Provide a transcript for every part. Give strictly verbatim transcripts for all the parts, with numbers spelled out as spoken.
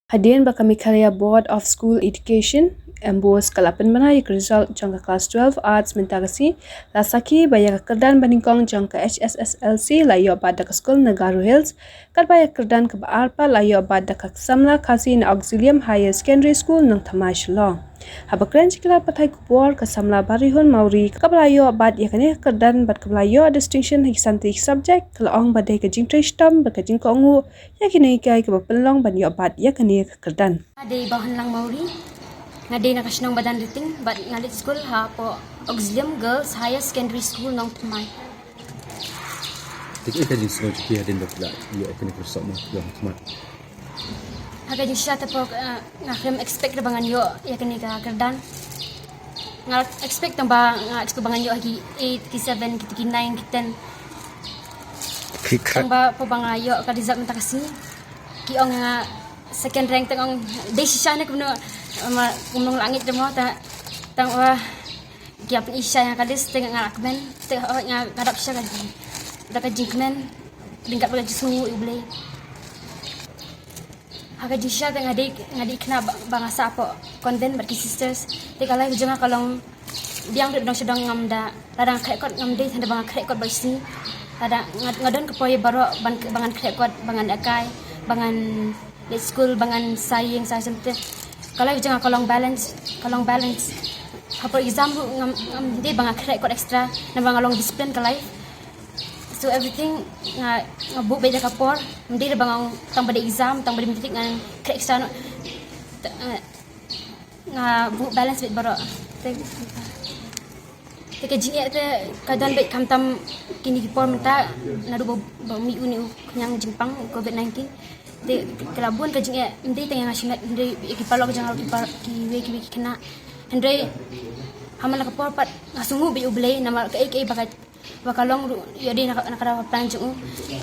Hadien ba ka Meghalaya Board of School Education, MBOSE, ka la pynbna ïa ka result jong ka klas twelve Arts mynta ka sngi, la sakhi ba ïa ka kyrdan banyngkong jong ka HSSLC la ïoh bat da ka skul na Garo Hills, katba ïa ka kyrdan kaba ar pat la ïoh bat da ka samla Khasi na Auxilium Higher Secondary School, Nongthymmai, Shillong. Haba kren sha ki lad pathai khubor, ka samla Barihun Mawrie, kaba la ïoh bat ïa kane ka kyrdan bad kaba la ïoh distinction ha ki san tylli ki subject, ka la ong ba dei ka jingtrei shitom bad ka jingkohnguh ïa ki nonghikai kaba pynlong ban ïoh bat ïa kane ka kyrdan. Nga dei Bahunlang Mawrie, nga dei na ka shnong Badan Riting bad nga leit skul hapoh Auxilium Girls Higher Secondary School, Nongthymmai. Te kaei ka jingsngew jong phi hadien ba phi la ïoh ïa kane ka result, ma, ïoh khmat? Ha ka jingshisha te pok, eh, nga khlem expect re ba ngan ïoh ïa kane ka kyrdan. Nga expect tang ba, nga expect ba ngan ïoh ha ki eight, ki seven, ki, ki nine, ki ten. Phi kha- Tang ba pok ba nga ïoh ka result mynta ka sngi, ki ong nga second rank, tang ong dei shisha ne kumno, ma, kumno la ngeit de mo, ta, tang wa ki ap ni shisha ïa ka list, te nga la kmen, te hooid nga, nga dap shisha ka jing, da ka jingkmen, ryngkat bad ka jingsngew ïa U Blei. Ha ka jingshisha te nga dei, nga dei khynnah ba, ba nga sah hapoh convent bad ki sisters. Te ka life jong nga ka long biang, dong sha dong ngam da, lada nga khreh kot ngam dei tang da ba nga khreh kot ba shisha. Lada nga, nga don ka poi baroh ban, ba ngan khreh kot, ba ngan akai, ba ngan leit skul, ba ngan sa ïing sa sem. Te ka life jong nga ka long balance, ka long balance. Hapoh exam ruh ngam, ngam dei ba nga khreh kot extra, namar nga long discipline ka life. So everything nga, nga buh beit da ka por. Ym dei ba nga ong tang ba dei exam, tang ba dei meeting ngan khreh extra noh. Te, eh, nga buh balance beit baroh. Te, te ka jingeh te ka don beit khamtam kine ki por mynta, naduh ba, ba mih une u khñiang jingpang, covid nineteen. Te ka la bun ka jingeh, ym dei tang ïa nga shimet, hynrei ïa ki paralok jong nga, ki par, kiwei kiwei ki khynnah. Hynrei ha man la ka por pat nga sngewnguh beit ïa U Blei, namar kaei kaei ba ka, ba ka long ruh ïoh dei na ka, na ka daw plan jong U.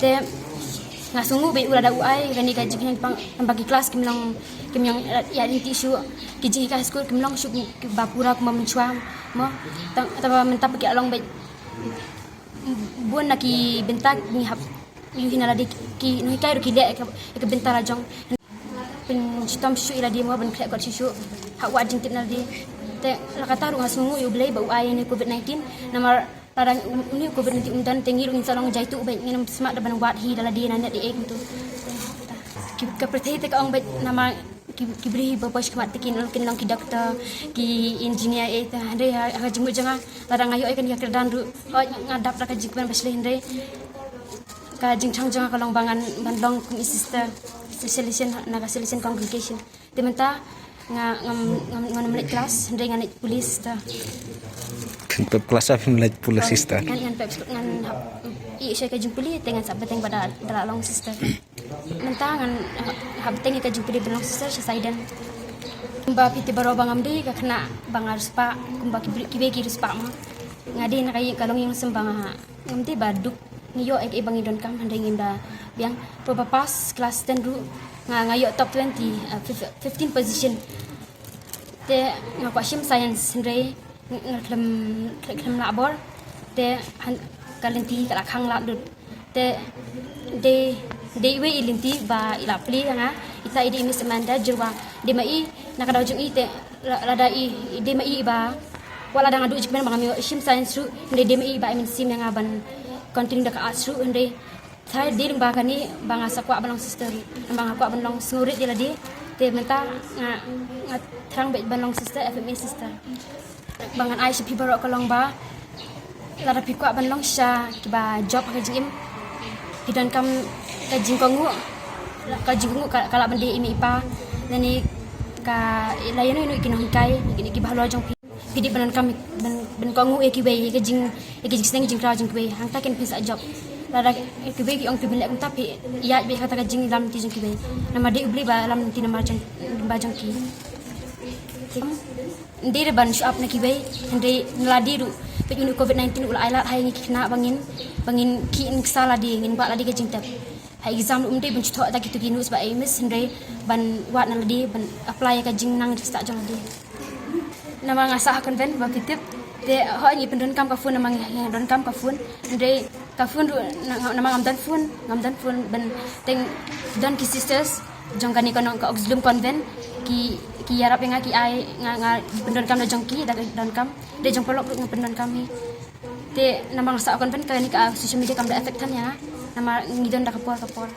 Te nga sngewnguh beit ïa U lada U ai kane ka jingkhñiang jingpang, namar ki klas kim long, kim long ïaid lynti shuh, ki jinghikai ha skul kim long shuh kiba pura kumba mynshuwa mo. Tang, tang ba mynta pat ki la long beit bun na ki bynta ngi hap ïohi na lade, ki nonghikai ruh ki leh ïa ka, ïa ka bynta la jong. Pynshitom shuh ïa lade mo, ban khreh kot shuh shuh, hap wad jingtip na lade. Te la katta ruh nga sngewnguh ïa U Blei ba U ai ïa une u covid nineteen. Namar lada une u covid nineteen um don te ngi ruh ngin sa long jaituh beit, ngin ym smat da ban wad hi da lade na net ïa kumto. Ki, ka pyrthei te ka ong beit namar ki, ki briew ba poi shakhmat te kin, kin long ki doctor, ki engineer, eh, te hynrei ha, ha ka jingmut jong nga, lada nga ïoh ïa kane ka kyrdan ruh, hooid nga dap da ka jingkmen ba shlei, hynrei ka jingthrang jong nga ka long ba ngan ban long kum i sister, Salesian, na ka Salesian congregation. Te mynta nga, ngam, ngam, ngam leit klas, hynrei ngan leit pule sister. Phin pep klas, phin leit pule sister. Ngan, ngan pep, ngan hap ïeh sha ka jingpule, te ngan sa bteng ba da, da la long sister. Mynta ngan, eh, hap bteng ïa ka jingpule ban long sister sha Saiden. Kumba phi tip baroh ba ngam dei ka khynnah ba nga riewspah kumba ki briew, kiwei ki riewspah mo. Nga dei na ka ïing, ka longïing sem ba nga, ngam dei ba duk ngi ïoh ei ei ba ngi donkam, hynrei ngim da biang. Pynban ba pass klas ten ruh nga, nga ïoh top twenty, eh, fif-, fifteen position. Te nga kwah shim science, hynrei nga khlem, khlem, khlem lah bor. Te han, ka lynti ka la khang lad lut. Te dei, dei iwei i lynti ba i la plie ïa nga, ita i dei i Miss Amanda Jyrwa. Dei ma i na ka daw jong i te la, lada i, dei ma i ba, wat lada nga duh jingkmen ba ngam ïoh shim science ruh, hynrei dei ma i ba ai mynsiem ïa nga ban continue da ka arts ruh, hynrei Tharai dei lyngba kane ba nga sa kwah ban long sister, ba nga kwah ban long sngewrit ïa lade. Te mynta nga, nga thrang beit ban long sister, F M A sister. Ba ngan ai sha phi baroh ka long ba lada phi kwah ban long sha kiba jop ha ka jingim, phi donkam ka jingkohnguh, ka jingkohnguh ka, ka lah ban dei i mei i pa, lane ka la ïano ïano ki nonghikai, ki, kiba halor jong phi. Phi dei ban donkam, ban, ban kohnguh ïa kiwei, ïa ka jing, ïa ka jingsneng jingkraw jong kiwei, hangta kin phin sa jop. Lada kiwei ki ong phi ban leh kumta, phi ïaid beit ha kata ka jingïalam lynti jong kiwei. Namar dei U Blei ba lam lynti namar jong, ba jong ki. Ym dei re ban shu ap na kiwei, hynrei na lade ruh. Peit une u covid nineteen u la ai lad ha ngi ki khynnah ba ngin, ba ngin khih nuksa lade, ngin wad lade ka jingtep. Ha exam ruh ym dei ban shu thoh da kito ki notes ba ai miss, hynrei ban wad na lade, ban apply ïa ka jingnang jingstad jong lade. Namar nga sah ha convent ba phi tip, te hooid ngi pyndonkam ka phone, namar ngi, ngi donkam ka phone, hynrei ka phone ruh na, namar ngam don phone, ngam don phone ban teng don ki sisters, Jong kane ka nong ka Auxilium Convent ki ki ïarap ïa nga, ki ai nga nga pyndonkam da jong ki, da ka donkam da jong paralok ruh nga pyndonkam hi. Te namar nga sah convent kane ka social media kam da affect than ïa nga. Namar ngi don da ka por ka por.